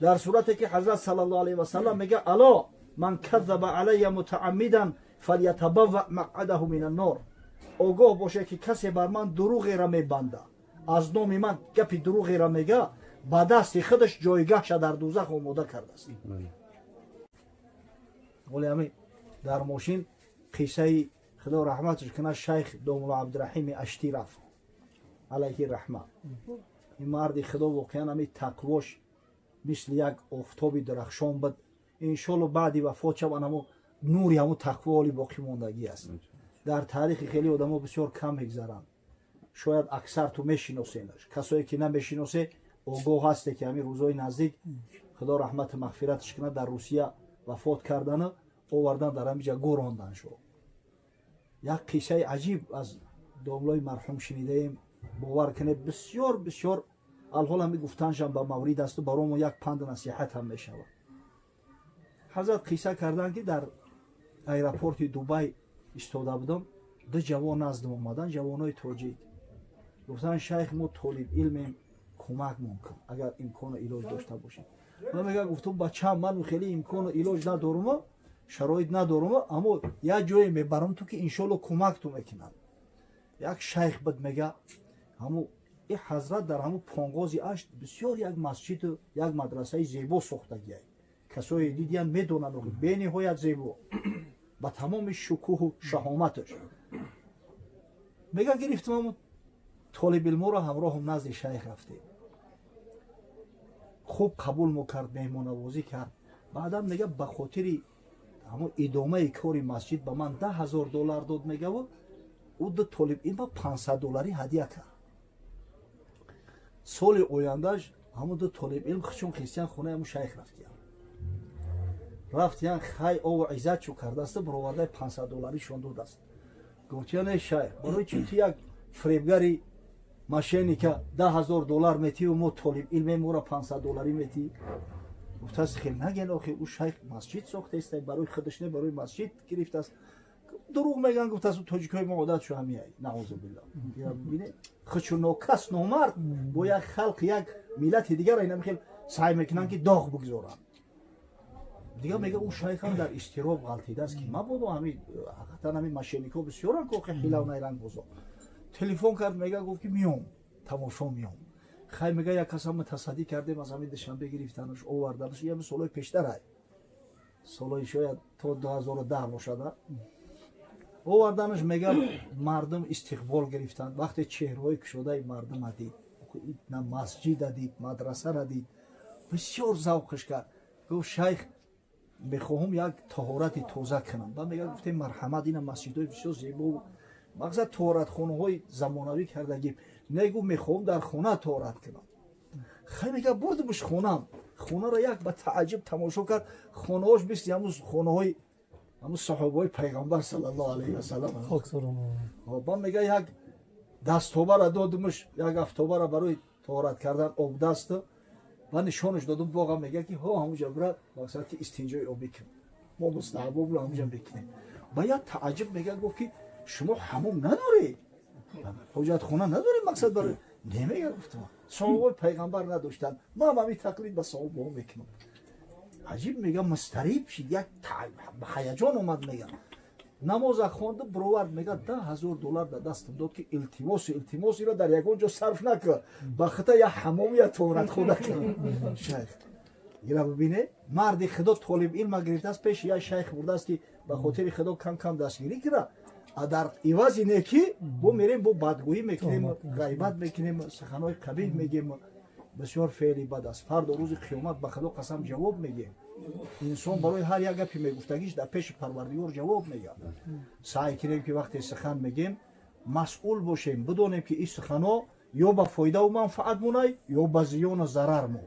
Дар сурате ки ҳазрат саллаллоҳу алайҳи васаллам мега: "ألا من كذب علي متعمدا فليتبوأ مقعده من النار". Огоҳ боше, ки касе бар ман дурӯғеро мебанда, аз номи ман гапи дурӯғеро мега, ба дасти худаш ҷойгаҳша дар дузах омода кардааст. Оли ҳами дар мошин қиссаи, худо раҳматаш кунад, шайх домулло Абдураҳими Аштӣ рафт, алайҳи раҳма. Ин марди худо воқеан ҳами тақвош мисли як офтоби дурахшон буд. Иншолло, баъди вафот шаван, ҳамо нури ҳамо тақво оли боқӣ мондагӣ аст. Дар таърихи хеле одамо бисёр кам мегзаранд. Шояд аксар ту мешиносенаш, касое ки намешиносе, огоҳ ҳасте, ки ҳамин рӯзҳои наздик, худо раҳмату мағфираташ кунад, дар Русия вафот кардану овардан, дар ҳамиҷа гӯрондан шо. Як қиссаи аҷиб аз домлои марҳум шунидаем. Бовар кунед, бисёр бисёр алҳол ҳами гуфтаншам ба маврид асту баромо як панду насиҳат ҳам мешавад. Ҳазрат қисса карданд, ки дар аэропорти Дубай истода будам, ду ҷавон наздим омадан, ҷавонои тоҷик. Гуфтанд: "Шайх, мо толиб илмем, кӯмакмон кун, агар имкону илоҷ дошта бошед". Ман, мега, гуфтум: "Бачам, ман хеле имкону илоҷ надорумо, шароит надорумо, аммо як ҷое мебарам ту, ки иншолло кӯмакту мекунад". Як шайх буд, мега, ҳаму и ҳазрат дар ҳаму Понгози Ашт бисёр як масҷиду як мадрасаи зебо сохтагиай. Касое дидиян, медонанд, бениҳоят зебо, ба тамоми шукӯҳу шаҳоматаш. Мега, гирифтам ҳаму толибилморо, ҳамроҳам назди шайх рафтем. Хуб қабул мо кард, меҳмонавозӣ кард. Баъдан, мега, ба хотири ҳамон идомаи кори масҷид ба ман 10 000 доллар дод, мегаву ӯ ду толибилма 500 долларӣ ҳадя кард. Соли ояндаш ҳамон ду толибилм чун христиан хонаи ҳамун шайх рафтиян. Рафтиян, хай, ову иззат чӯ кардааст, баровардаи 500 долларишон додааст. Гуфтиян: "Э шайх, барои чи ту як фиребгари мошенника 10 000 доллар метиву мо толиб илме моро 500 долларӣ метӣ?" Гуфтааст: "Хел наген, охи ӯ шайх масҷид сохтааст, барои худаш не, барои масҷид гирифтааст". "Дурӯғ меган", гуфтааст. Тоҷикҳои мо одат шу ҳамияй, наъузу билло. Бибине, хучу нокас, номард бо як халқ, як миллати дигар инам хел саъй мекунанд, ки доғ бигзоранд. Дигар, мега, ӯ шайхам дар изтироб ғалтидааст, ки мабодо ҳами ҳақиқатан ҳамин мошенникҳо бисёранд, ки охи ҳилав найрангбозо. Телефон кард, мега, гуфт, ки миём, тамошо миём. Хай, мега, як касам мутасаддӣ кардем, аз ҳамин Душанбе гирифтанаш, оварданаш. Ями солҳои пештарай, солҳои шояд то 2010 бошада. Оварданаш, мега, мардум истиқбол гирифтанд. Вақте чеҳраҳои кушодаи мардума дид, на масҷида дид, мадрасара дид, бисёр завқш кард. Гуфт: "Шайх, мехоҳам як таҳорати тоза кунам". Ба мега, гуфтем: "Марҳамат, ина масҷидҳои бисёр зебо, мақсад таҳоратхонаҳои замонавӣ кардагим". Не, гуфт, мехоҳам дар хона таҳорат кунам. Хай, мега, бурдимш хонам. Хонаро як ба тааҷҷуб тамошо кард. Хонаҳош мисли ҳамун хонаҳои ҳамун саҳобаҳои пайғамбар саллаллоҳу алайҳи васаллам. Ба мега, як дастобара додимш, як афтобара барои таҳорат кардан, обдасту ва нишонаш додум. Боға, мега, ки ҳо, ҳамуҷа бира, мақсад ки истинҷои обӣ кун, мо мустаҳабобро ҳамуҷа мекунем. Ба як тааҷҷуб, мега, гуфт, ки шумо ҳамом надоред, ҳоҷатхона надоред, мақсад барои не. Мега, гуфтам: "Саҳобаи пайғамбар надоштанд, ман ҳами тақлид ба саҳобаҳо мекунам". Аҷиб, мега, мустариб шид, як ба ҳаяҷон омад. Мега, намоза хонду бировард, мега, 10 000 доллар дар дастам дод, ки илтимосу илтимос, иро дар ягон ҷо сарф накун, ба хита як ҳамом, я тоҳоратхона кун. Шайх ира бибине, марди худо толиб илма гирифтааст, пеши як шайх бурдааст, ки ба хотири худо кам кам дастгирӣ кунад, а дар ивази некӣ бо мерем, бо бадгӯӣ мекунем, ғайбат мекунем, суханҳои қабиҳ мегем. Бисёр феъли бад аст. Фардо рӯзи қиёмат, ба худо қасам, ҷавоб мегем. Инсон барои ҳар як гапи мегуфтагиш дар пеши Парвардигор ҷавоб мегӯяд. Саъй кунем, ки вақте сухан мегем, масъул бошем, бидонем, ки ин суханҳо ё ба фоидаву манфаат монай, ё ба зиёну зарар мо.